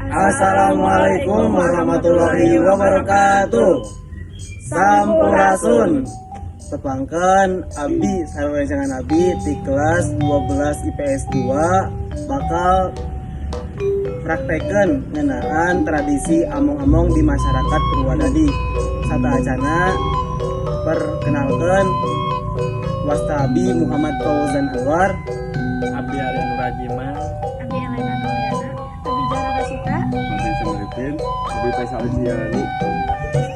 Assalamualaikum warahmatullahi wabarakatuh. Sampurasun. Tepangkeun abdi sarencangan abdi di kelas 12 IPS 2 bakal praktekeun ngeunaan tradisi among-among di masyarakat Purwadadi. Sateuacanna, perkenalkan, wasta abdi Muhammad Fauzan Anwar. Abdi Arya Nurajiman. Abi Elena Nuliana, Abi Jara Basita. Abdi Samaripin, Abdi Faisal Jiani.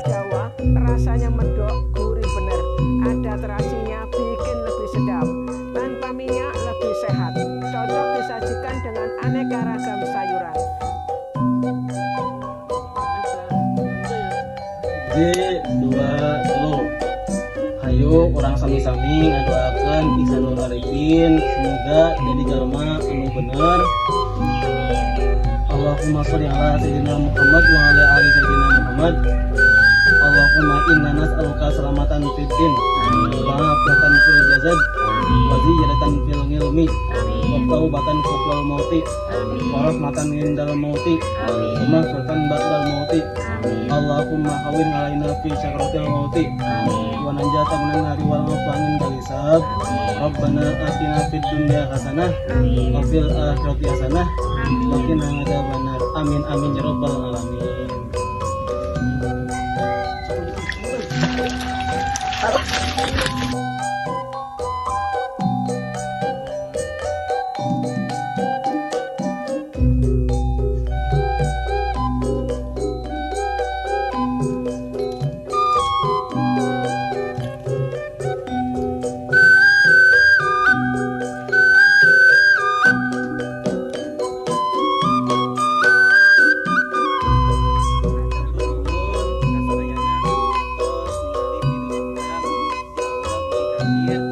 Jawa rasanya medok gurih bener. Ada terasinya, bikin lebih sedap. Tanpa minyak, lebih sehat. Cocok disajikan dengan aneka ragam sayuran. Hiji, dua, tilu. Hayu urang sami-sami ngadoakeun Ihsanul Arifin semoga jadi jalma anu bener. Allahumma sholli ala sayyidina Muhammad wa ala ali sayyidina Muhammad. Allahumma inna nas'aluka salamatan fid din wa afiyatan fil jasad wa ziyadatan fil ilmi wa taubatan qoblal mauti wa rahmatan indal mauti wa maghfiratan ba'dal mauti. Allahumma hawwin alaina fi syakaratil mauti wa najata minan nari wal afwa indal hisab. Rabbana atina fid dunya hasanah wa fil akhirati hasanah wa qina adzabannar. Amin amin ya rabbal alamin. Nuhun kasadayana tos ningali video urang di awal di akhir.